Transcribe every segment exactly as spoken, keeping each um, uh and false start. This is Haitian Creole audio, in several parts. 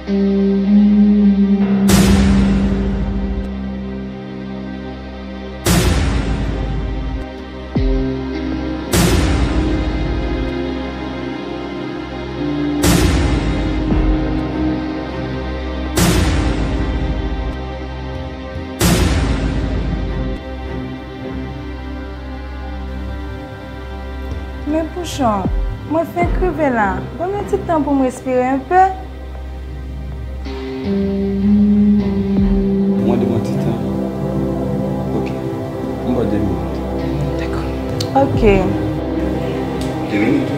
Men Pouchon, mwen fenk rive la. Ban m yon ti tan pou m respire enpe. Mwen de mwen ti tan. Ok. M ba w de minit. Dakò. Ok. De minit.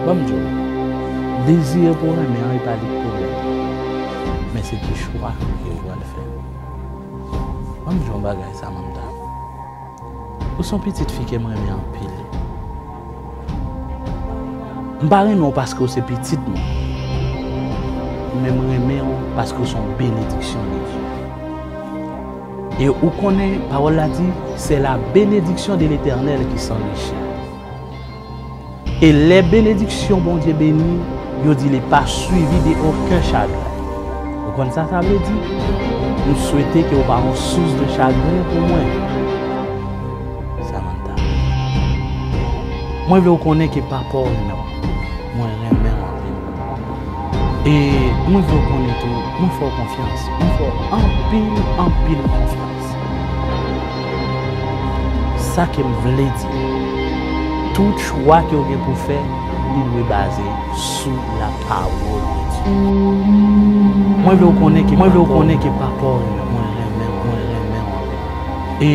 Ban m di w, dezi pou renmen an, e pa li k pwoblèm nan. Men se ki chwa ke w pral fè. Ban m di w yon bagay, Samantha. Ou se yon pitit fi ke m renmen anpil. M pa renmen w paske w se pitit mwen. Men m renmen w paske w se yon benediksyon de Dye. E ou konnen, pawòl la di, c'est la bénédiction de l'Éternel qui s'enrichit. E lè benediksyon Bondye beni, yo di li pa swivi de okenn chagren. Ou konn sa sa vle di? M swete ke w pa yon sous de chagren pou mwen, Samantha. Mwen vle w konnen ke papa w renmen w. Mwen renmen w anpil. E mwen vle w konnen tou, mwen fè w konfyans. Mwen fè w anpil, anpil konfyans. Sa ke m vle di, tout chwa ke w gen pou fè, li dwe baze sou lapawòl de Dye. Mwen vle w konnen ke, mwen vle w konnen ke papa w renmen w, mwen renmen w, mwen renmen w. E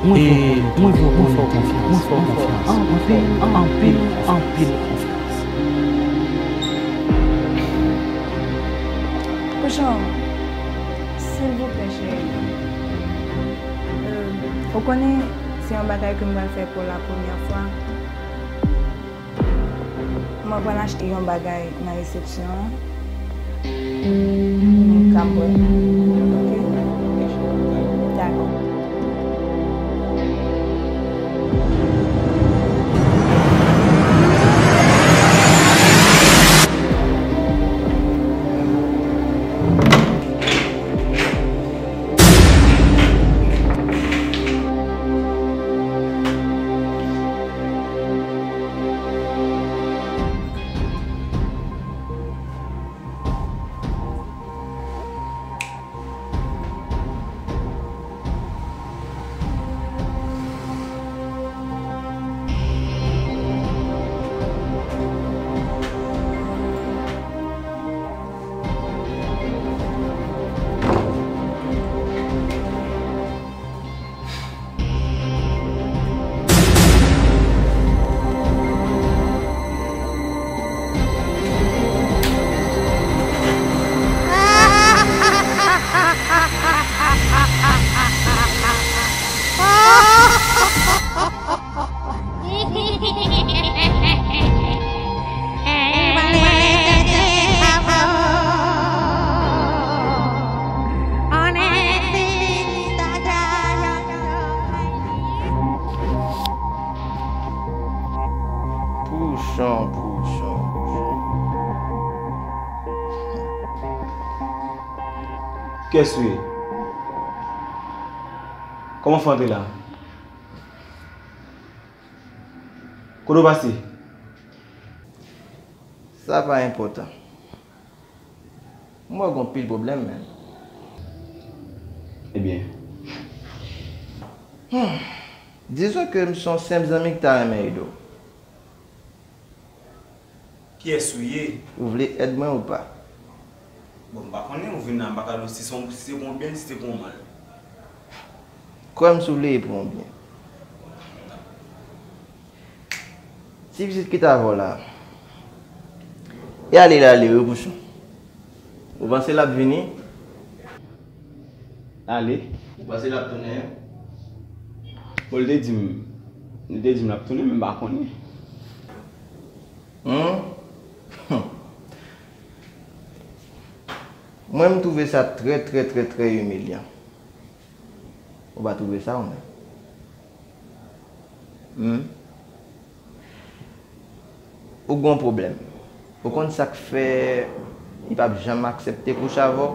mwen vle w konnen tou, mwen fè w konfyans, mwen fè w konfyans, anpil, anpil, anpil konfyans. Pouchon, silvouplè, cheri. Euh, ou konnen, se yon bagay ke m pral fè pou la premyè fwa. Mwen pral achte yon bagay nan resepsyon an. Nou ka bwè. Ok? Dakò. Pouchon, pouchon, pouchon. Kiyès ou ye? Kòman w fè antre la? Kote w pase? Sa pa enpòtan. M wè w gen anpil pwoblèm, menn. Ebyen. Hmm. Dizon ke m se yon senp zanmi ki ta renmen ede w. Kiyès ou ye? Ou vle èd mwen ou pa? Bon, m pa konnen, ou vin la, m pa ka di w si se yon, si se pou yon byen, si se pou yon mal. Kwè m si w vle e pou yon byen. Ti pitit ki t avè w la. E ale l ale wi, Pouchon. Ou panse l ap vini? Ale. Ou panse l ap tounen? Bon, li te di m, li te di m l ap tounen, men m pa konnen. Hmm? Mwen, m twouve sa trè, trè, trè, trè imilyan. Ou pa twouve sa ou menm? Hmm? Ou gen yon pwoblèm. Ou konn sa k fè li p ap janm aksepte kouche avè w?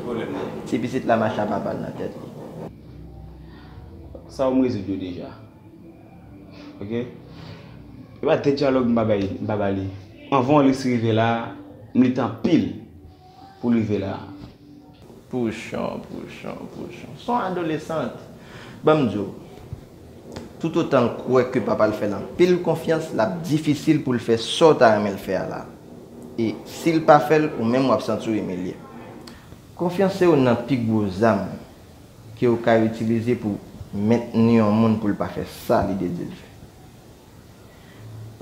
Pwoblèm nan. Ti pitit la mache a papa l nan tèt li. Sa yo m rezoud yo deja. Oke? E pa de dyalòg m pa bay, m pa ba li. Anvan Alex rive la, m lite anpil pou l rive la. Pouchon, pouchon, pouchon. Se yon adolesant. Ban m di w, toutotan l kwè ke papa l fè l anpil konfyans, l ap difisil pou l fè sa w ta renmen l fè a la. E si l pa fè l, ou menm w ap santi w imilye. Konfyans se youn nan pi gwo zam ke w ka itilize pou mentni yon moun pou l pa fè sa li te di l fè.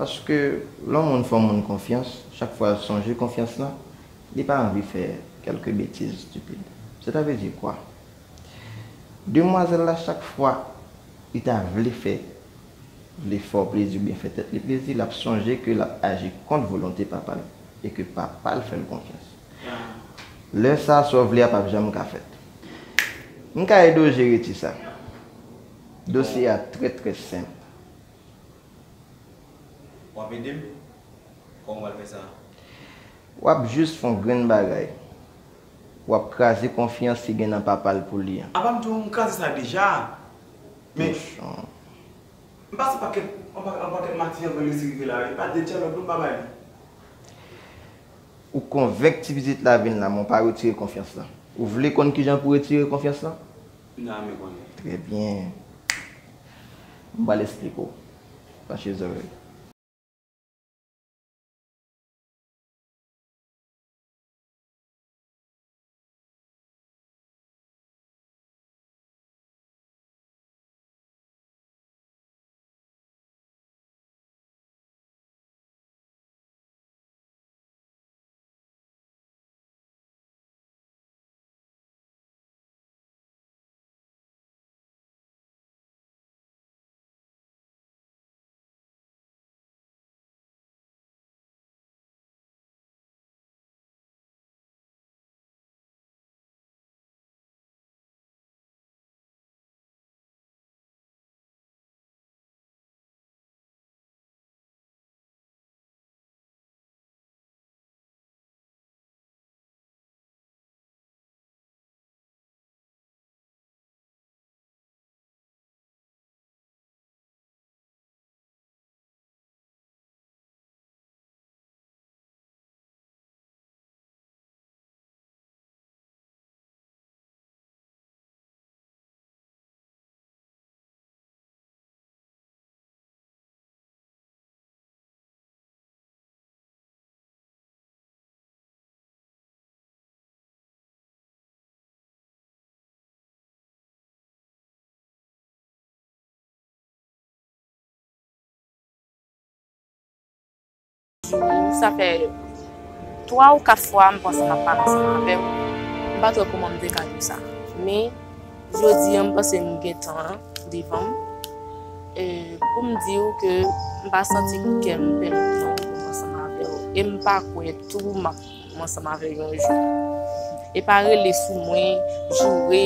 Paske lè yon moun fè yon moun konfyans, chak fwa l sonje konfyans lan, li pa anvi fè kèlke betiz estipid. Sètavledi kwa? Demwazèl la, chak fwa li ta vle fè, vle fè w plezi oubyen fè tèt li plezi, l ap sonje ke l ap aji kont volonte papa l e ke papa l fè l konfyans. Lè sa a, sa w vle a p ap janm ka fèt. M ka ede w jere ti sa. Dosye a trè, trè senp. W ap ede m? Kòman w pral fè sa? W ap jis fè yon grenn bagay. W ap kraze konfyans li gen nan papa l pou li an. Apa m di w m kraze sa deja? Men, pouchon, m pase pakèt, yon pa-, yon pakèt mati anvan Lesi rive la wi. Pa de dyalòg non, m pa bay li. Ou konvenk ti pitit la vin la, men w pa retire konfyans lan. Ou vle konn kijan pou w retire konfyans lan? Nan, men konnen. Trè byen. M pral esplike w. Panche zòrèy. Sa fè twa ou kat fwa m panse m ap pale ansanm avè w. M pa t wè kòman m te ka di w sa. Men, jodi a, m panse m gen tan an devan m, e, pou m di w ke m pa santi kè m pèmèt mwen pou m ansanm avè w. E m pa kwè tou m ap, m ansanm avè w yon jou. E pa rele sou mwen, joure,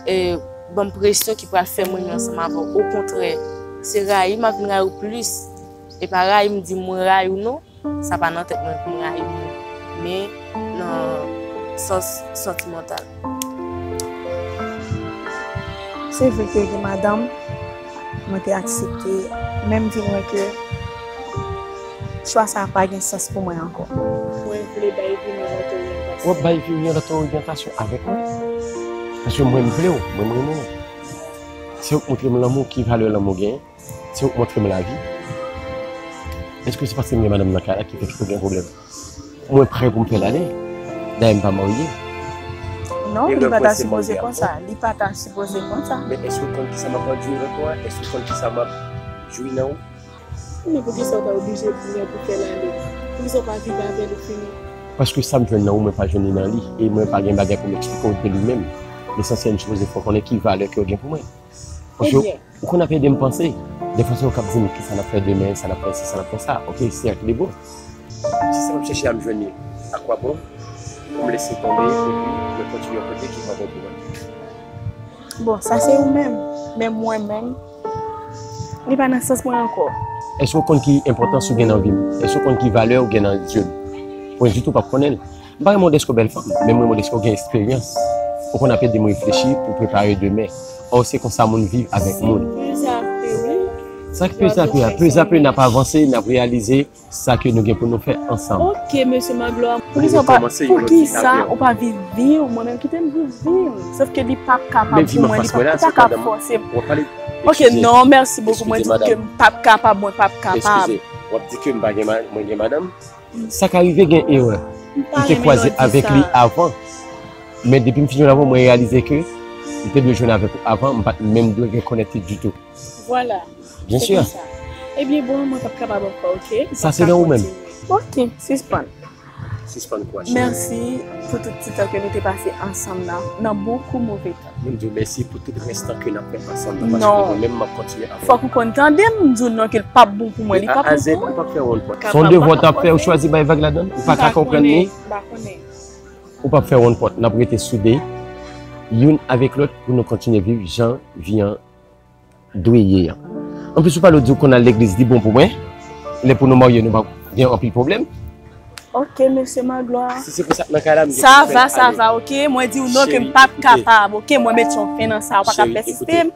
e, ban m presyon ki pral fè m renmen ansanm avè w. Okontrè, se rayi m ap vin rayi w plis. E pa rayi m di mwen rayi w non. Sa pa nan tèt mwen pou m rayi moun, men nan sans santimantal. Se vre ke gen madanm, mwen te aksepte, men m di mwen ke chwa sa a pa gen sans pou mwen ankò. Mwen vle bay Vini lòt oryantasyon. W ap bay Vini lòt oryantasyon avèk mwen? Paske mwen, m vle w, mwen, m renmen w. Se ou k montre m lanmou, ki valè lanmou genyen. Se ou k montre m lavi. Èske se paske m gen madanm nan kay la ki fè ke ou gen pwoblèm? Mwen prè pou m fè l ale. Dayè m pa marye. Non, li pa ta sipoze konsa. Li pa ta sipoze konsa. Men èske w konn kisa m ap andire nan kò a? Èske w konn kisa m ap jwi nan ou? Men poukisa w ta oblije pou mwen pou fè l ale? Poukisa w pa viv avè l fini? Paske sa m jwenn nan ou, mwen pa jwenn li nan li. E mwen pa gen bagay pou m eksplike w de li menm. Lesansyèl, m sipoze fè w konnen ki valè ke w gen pou mwen. Paske ou konn ap ede m panse. Dèfwa se ou k ap di m kisa n ap fè demen, sa n ap fè si, sa n ap fè sa. Oke, sèt, li bon. Si sa m ap chèche a m jwenn li, akwabon pou m lese tonbe epi mwen kontinye yon kote ki pa bon pou mwen? Bon, sa se ou menm. Men mwen menm, li pa nan sans mwen ankò. Èske w konn ki enpòtans ou gen nan vi m? Èske w konn ki valè ou gen nan zye m? Mwen ditou p ap konnen l. M pa renmen w dèske w bèl fanm, men m renmen w dèske w gen eksperyans. Ou konn ap ede m reflechi pou prepare demen. Ò, se konsa moun viv avèk moun. Sa k peze apre, wi. Sa k peze apre a, peze apre, n ap avanse, n ap reyalize sa ke nou gen pou nou fè ansanm. Ok, mesye Magloire. Poukisa ou pa, poukisa ou pa viv vi w? Mwen menm kite m viv vi m. Sòf ke li p ap kapab pou mwen, li p ap, ou pa ka fòse m. Ok, non, mèsi bokou. Mwen di ke m p ap kapab, mwen p ap kapab. Eskize, w ap di ke m pa gen, mwen gen madanm? Sa ka rive gen erè. M te kwaze avèk li avan. Men depi m fin jwenn avè w, mwen reyalize ke m te dwe jwenn avèk ou avan, m pa t menm dwe rekonèt li ditou. Vwala. Byen si. Ebyen, bon, mwen p ap kapab ankò, ok? Sa se nan ou menm. Ok, sispann. Sispann kwaze. Mèsi pou tout ti tan ke nou te pase ansanm nan, nan bon kou move tan. Mwen di w mèsi pou tout rès tan ke n ap fè ansanm nan, paske mwen menm m ap kontinye avè w. Fòk ou konn tande m, m di w non ke l p ap bon pou mwen, li p ap bon pou mwen. Ou pa fè yon pòt. Se yon devwa w t ap fè, ou chwazi bay vag ladan l, ou pa ka konprann li. Ou p ap fè yon pòt, n ap rete soude youn avèk lòt pou nou kontinye viv jan vi an dwe ye an. Anplis, ou pale, ou di w konn al legliz, li bon pou mwen. Lè pou nou marye, nou p ap gen anpil pwoblèm. Ok, mesye Magloire. Si se pou sa k nan kay la, m gen pou fè l ale. Sa va, sa va, ok? Mwen di w non ke m p ap kapab, ok? Mwen met yon fen nan sa, ou pa ka pèsiste m.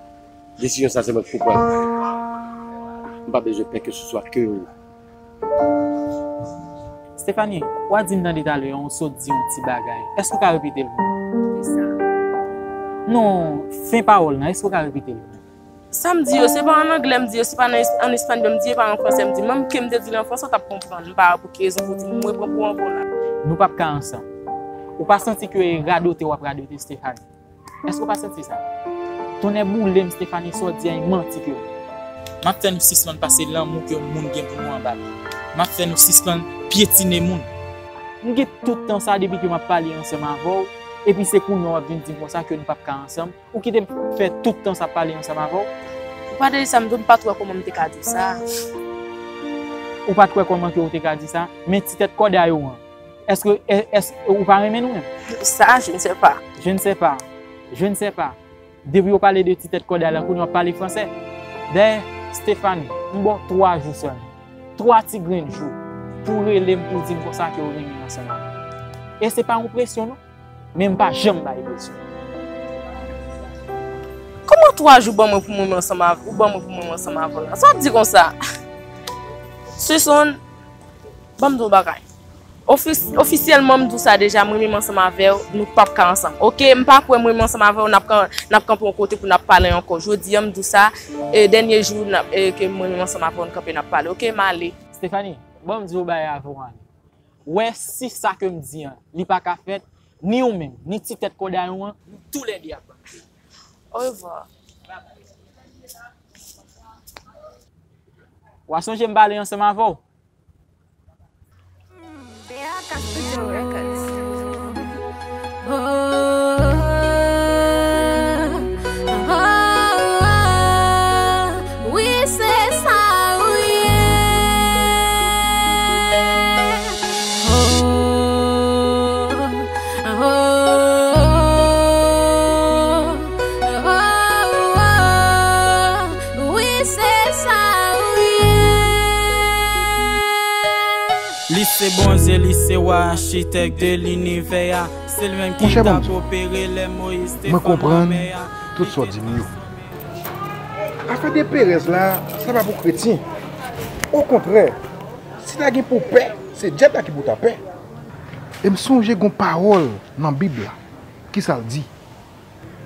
Desizyon sa se mwen k pou pran l. M pa bezwen pè ke se swa ke ou. Stephanie, w a di m tande talè a, ou sot di yon ti bagay. Èske w ka repete l pou mwen? Kisa? Non, fen pawòl lan, èske w ka repete l pou mwen? Sa m di yo, se pa an anglè m di yo, se pa nan es- an espanyòl m di yo, e pa an fransè m di yo. Menm ke m te di l an fransè, w t ap konprann. M pa wè pou ki rezon pou di m mwen pran pou w ankò la. Nou p ap ka ansanm. Ou pa santi ke e radote w ap radote Stephanie? Èske w pa santi sa? Tonnè boule m, Stephanie, sa w di a e manti ke w di. M ap fè nou sispann pase lanmou ke moun gen pou nou anba pye. M ap fè nou sispann pyetine moun. M gen tout tan sa depi ke m ap pale ansanm avè w, epi se kounye a w ap vin di m konsa ke nou p ap ka ansanm. Ou kite m fè tout tan sa ap pale ansanm avè w. Ou pa te di sa, m di w m pa t wè kòman m te ka di w sa. Ou pa t wè kòman ke w te ka di sa, men ti tèt kòday ou an. Èske, è- èske ou pa renmen nou menm? Ça, je ne sais pas. Je ne sais pas. Je ne sais pas. Depi w pale de ti tèt kòday la, kounye a w ap pale fransè. Dayè, Stephanie, m ba w twa jou sèlman. Twa ti grenn jou pou w rele m pou w di m konsa ke w renmen ansanm avè m. E se pa yon presyon non. Men m pa janm bay presyon. Kòman twa jou ban mwen pou mwen ansanm avè w, ou ban mwen pou mwen ansanm avè w la? Sa w ap di konsa? Sison, ban m di w bagay. Ofis- ofisyèlman, m di w sa deja, mwen menm ansanm avè w, nou p ap ka ansanm. Oke, m pa kwè mwen menm ansanm avè w, n ap kan- n ap kanpe yon kote pou n ap pale ankò. Jodi a, m di w sa, e dènye jou n ap- e ke mwen menm ansanm avè w, n kanpe, n ap pale. Oke, m ale. Stephanie, ban m di w bagay avan w ale. Wè si sa ke m di an, li pa ka fèt, ni ou menm, ni ti tèt kòday ou an, nou toulède ap bande. Orevwa. W a sonje m pale ansanm avè w? B A K Studio Records. Wi, se sa ou ye. Wi, se sa ou ye. Li se Bondye, li se wa, achitèk de linivè a. Se li menm ki t ap opere lè Moyiz te fè lanmè a. Tout sa w di m yo. Afè de perèz la, sa pa pou kretyen. Okontrè, si ta gen pou pè, se dyab la ki pou ta pè. E m sonje gon pawòl nan Bib la. Kisa l di?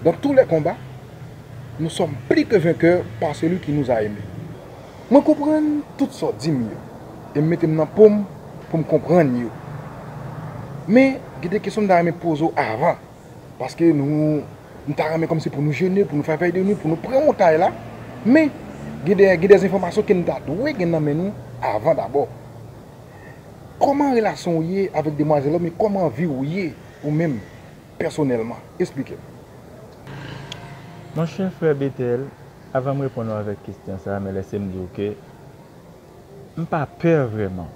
Dans tous les combats, nous sommes plus que vainqueurs par celui qui nous a aimés. Mwen konprann tout sa w di m yo, e m mete m nan po m pou m konprann yo. Men, gen de kesyon m ta renmen poze w avan, paske nou, m ta renmen kòmsi pou nou jene, pou nou fè vèy de nwi, pou nou pran montay la, men gen de, gen de enfòmasyon ke n ta dwe gen nan men nou avan dabò. Kòman relasyon w ye avèk demwazèl lan, men kòman vi w ye ou menm? Pèsonèlman? Esplike m. Monchè frè Bethel, avan m reponn ou avèk kesyon sa a, men lèse m di w ke m pa pè vrèman,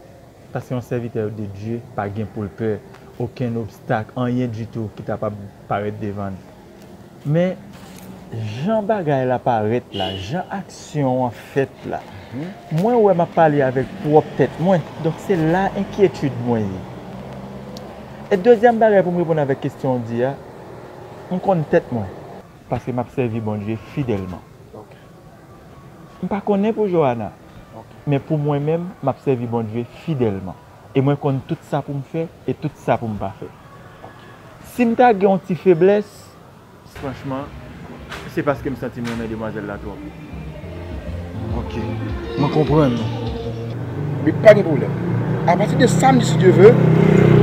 paske yon sèvitè de Dye pa gen pou l pè okenn obstak, anyen ditou ki ta p ap parèt devan l. Men, Jan bagay la parèt la, jan aksyon an fèt la, mwen wè m ap pale avèk pwòp tèt mwen. Donk, se la enkyetid mwen ye. E dezyèm bagay pou m reponn avèk kesyon w di a, m konn tèt mwen, paske m ap sèvi Bondye fidèlman. M pa konnen pou Johanna, men pou mwen menm, m ap sèvi Bondye fidèlman. E mwen konn tout sa pou m fè e tout sa pou m pa fè. Si m ta gen yon ti feblès, franchman, se paske m santi m renmen demwazèl la twòp. Ok, mwen konprann ou. Men pa gen pwoblèm. Apati de samdi, si Dye ve,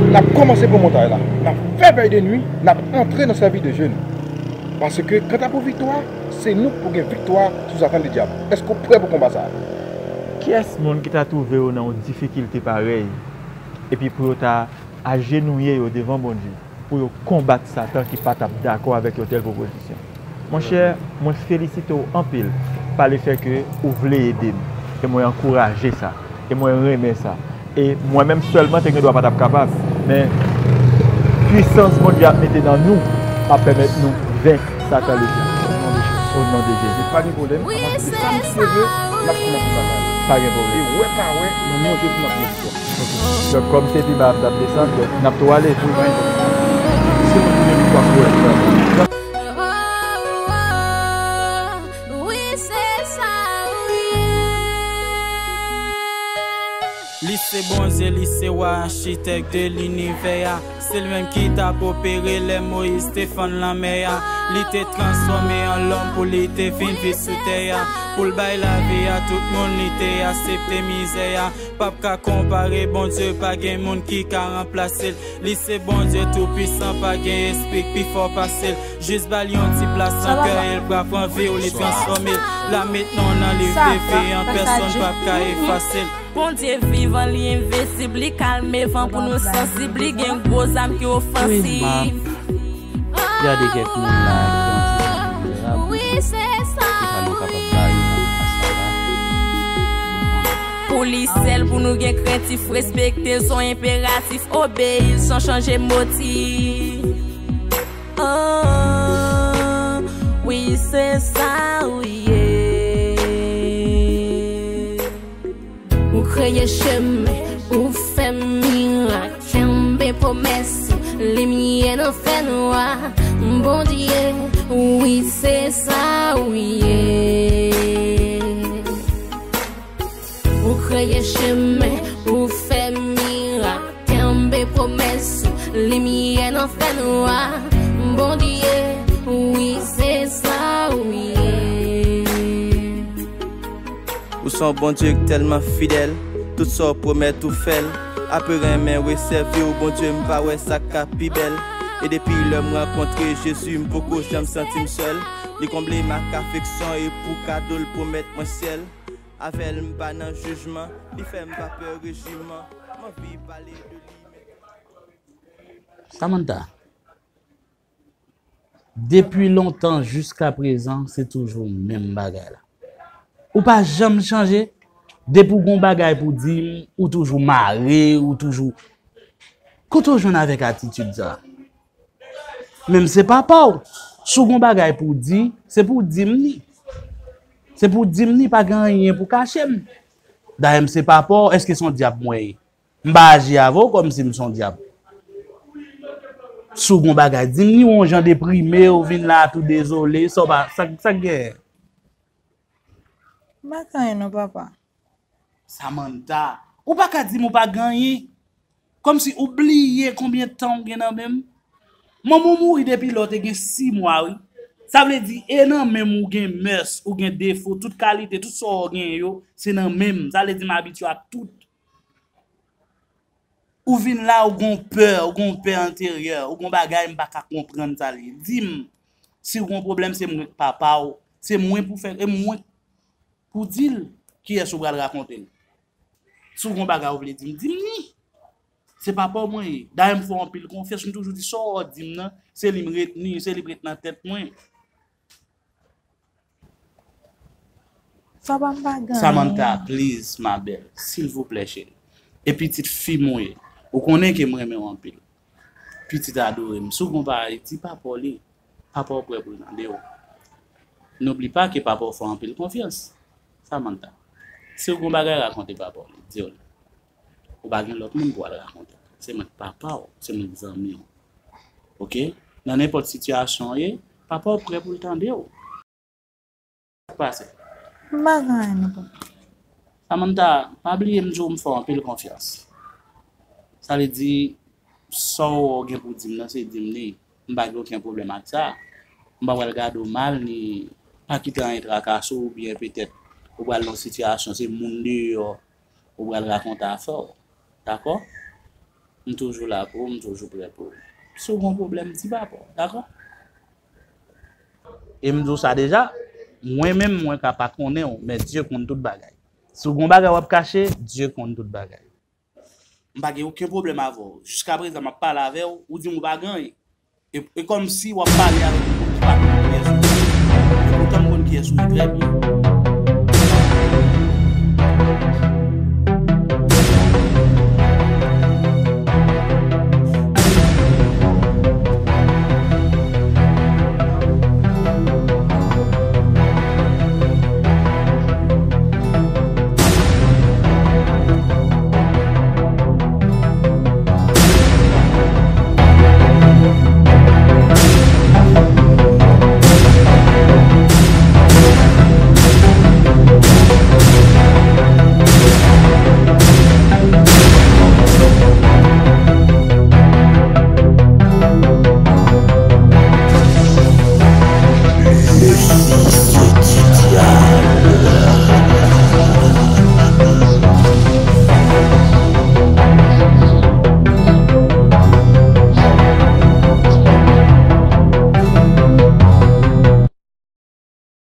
n ap kòmanse pran montay la. N ap fè vèy de nwi, n ap antre nan sèvis de jèn. Paske, kanta pou viktwa, se nou k pou gen viktwa sou Satan Ledyab. Èske w prè pou konba sa a? Kiyès moun ki ta twouve yo nan yon difikilte parèy, epi pou yo ta ajenouye yo devan Bondye, pou yo konbat Satan ki pa t ap dakò avèk yon tèl pwopozisyon? Monchè, mwen felisite w anpil pa lefètke ou vle ede m, e mwen ankouraje sa, e mwen renmen sa. E mwen menm sèlman te gen dwa pa t ap kapab, men pwisans Bondye ap mete nan nou ap pèmèt nou venk Satan Ledyab. O non de Jezi. Pa gen pwoblèm. Apati de samdi, si Dye ve, n ap kòmanse batay. Pa gen pwoblèm. E wè pa wè, nan non Jezi, n ap gen viktwa. Donk, kòm se pi ba a m t ap desann, donk, n ap tou ale. Wi, pa gen pwoblèm. Se mwen ki gen viktwa pou wè. Wi, se sa ou ye. Li se Bondye, li se wa, achitèk de linivè a. Se li menm ki t ap opere lè Moyiz te fann lanmè a. Li te transfòme an lòm pou li te vin viv sou tè a. Pou l bay lavi a tout moun, li te aksepte mizè a. P ap ka konpare, Bondye, pa gen moun ki ka ranplase l. Li se Bondye toupwisan, pa gen espri k pi fò pase l. Jis ba l yon ti plas nan kè, e l pral pran vi w, li transfòme l. L ap met non w nan liv de vi an, pèsonn p ap ka efase l. Bondye vivan, li envensib, li kalme van pou nou sansib, li gen gwo zam ki ofansib. Gade kèk moun la ki yon ti jan mizyerab. Kisa nou kapab ba yo nan plas sa la? Pou li sèl pou nou gen krentif, respekte son enperatif, obeyi l san chanje motif. Oh, wi, se sa ou ye. Ou kreye chemen, ou fè mirak, kenbe pwomès ou, limyè nan fènwa. Bondye, wi, se sa ou ye. Ou kreye chemen, ou fè mirak, kenbe pwomès ou, limyè nan fènwa. Bondye, wi, se sa ou ye. Ou se yon Bondye k tèlman fidèl, tout sa w pwomèt ou fè l. Apre renmen w e sèvi w, Bondye, m pa wè sa k ka pi bèl. E depi lè m rankontre Jezi, m poko janm santi m sèl. Li konble m ak afeksyon e pou kado l pwomèt mwen syèl. Avè l m pa nan jijman, li fè m pa pè rejiman. M anvi pale de li, men. Samantha, depi lontan jiska prezan, se toujou menm bagay la. Ou pa janm chanje. Depi w gon bagay pou di m, ou toujou mare, ou toujou. Kote w jwenn avèk atitid sa a? Menm se papa w. Si w gon bagay pou w di, se pou w di m li. Se pou w di m li, pa gen anyen pou kache m. Dayè, m se papa w, èske se yon dyab mwen ye? M pa aji avè w kòmsi m se yon dyab. Si w gon bagay, di m li, w yon jan deprime, w vin la tou dezole, sa w pa, sa, sa k genyen? M pa gen anyen non, papa. Samantha, ou pa ka di m ou pa gen anyen. Kòmsi ou bliye konbyen tan ou gen nan men m. Manman w mouri depi lè w te gen sis mwa, wi. Sa vle di, e nan men m ou gen mès, ou gen defo, tout kalite, tout sa w genyen yo, se nan men m. Sa vle di, m abitye ak tout. Ou vin la, ou gon pè, ou gon pè enteryè, ou gon bagay m pa ka konprann sa l ye. Di m, si w gon pwoblèm, se mwen k papa w, se mwen pou fè, e mwen pou di l kiyès ou pral rakonte l. Si w gon bagay ou vle di m, di m li. Se papa w mwen ye. Dayè, m fè w anpil konfyans, m toujou di sa w di m nan, se li m retni, se li m ret nan tèt mwen. Papa, m pa gen anyen. Samantha, please, ma belle, silvouplè, cheri. E pitit fi m ou ye. Ou konnen ke m renmen w anpil. Pitit adore m. Si w gon bagay, di papa w li. Papa w prè pou l tande w. N'oublie pas que papa w fè w anpil konfyans. Samantha, si w gen yon bagay rakonte papa w, di w li. Ou pa gen lòt moun pou w al rakonte. Se mwen k papa w, se mwen k zanmi w. Oke? Nan nenpòt sitiyasyon w ye, papa w prè pou l tande w. Sa k pase? M pa gen anyen non papa. Samantha, pa bliye m di w m fè w anpil konfyans. Sa vle di, sa w gen pou di m nan, se di m li. M pa gen okenn pwoblèm ak sa. M pa pral gade w mal, ni pa kite anyen trakase w, oubyen petèt ou pral nan yon sitiyasyon, se moun deyò ou pral rakonte afè w. Dakò? M toujou la pou ou, m toujou prè pou ou. Si w gen yon pwoblèm, di papa w, dakò? E m di w sa deja, mwen menm, mwen ka pa konnen w, men Dye konn tout bagay. Si w gen yon bagay w ap kache, Dye konn tout bagay. M pa gen okenn pwoblèm avè w. Jiskaprezan, m ap pale avè w, ou di m ou pa gen anyen. E, e kòmsi w ap pale avèk yon moun ki pa konn kiyès ou ye. E poutan m konn kiyès ou ye trè byen.